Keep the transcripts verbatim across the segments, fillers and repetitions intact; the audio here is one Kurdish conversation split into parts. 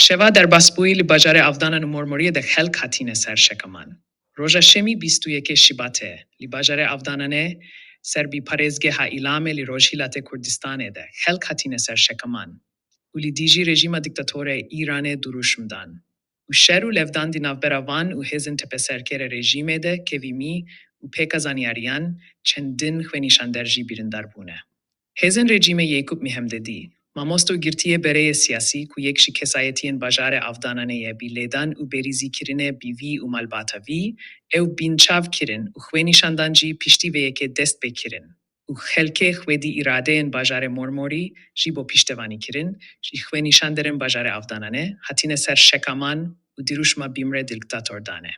Şeva derbasbûyî li bajarê Avdanan û Mormoriyê de xelk hatine ser şekaman. Roja şemî bîst û yekê Şibatê li bajarê Avdananê ser bi parêzgeha Îlamê li Rojhilatê Kurdistanê de xelk hatine ser şekaman û li dijî rejîma dîktatorê Îranê dirûşm dan û şer û levdan di navbera wan û hêzên tepeserkerê rejîmê de kevîmî û pêka zanyariyan çendin xwenîşander jî birîndar bûne. Hêzên rejîmê Yekûp Mîhemedî, mamoste û girtiyê bereyê siyasî ku yek ji kesayetiyên bajarê Avdananê ye, bi lêdan û berîzîkirinê bi vî û malbata vî, ew binçav kirin û xwenîşandan jî piştî vê yekê dest pê kirin û xelkê xwedî îradeyên bajarê Mormorî jî bo piştevanîkirin ji xwenîşanderên bajarê Avdananê hatine ser şekaman û dirûşma bîmrê dîktator dane.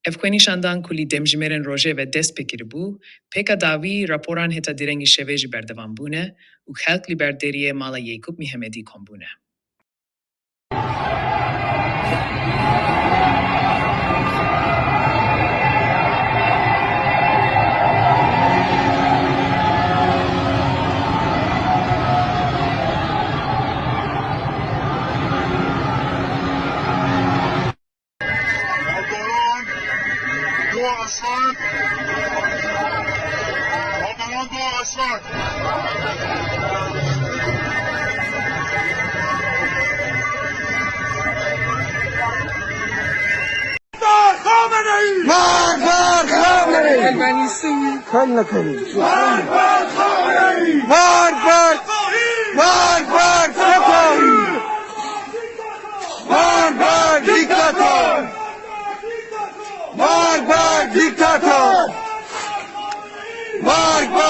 Ev xwenîşandan ku li demjimêrên rojê ve dest pê kiribû, pêka dawî raporan heta dîrengî şevê jî berdewam bûne û xelk li ber deriyê mala Yekûp Mîhemedî kom bûne. Erdoğan, Doğu Aslan. Erdoğan, Doğu Aslan. Xameneî! Mar, mar, Xameneî! Kar nekerî. Mar, mar, Xameneî! Mar, mar, mar, mar, Xameneî! Mar, mar, dîktator! Mar, mar, dîktator! Mar, mar,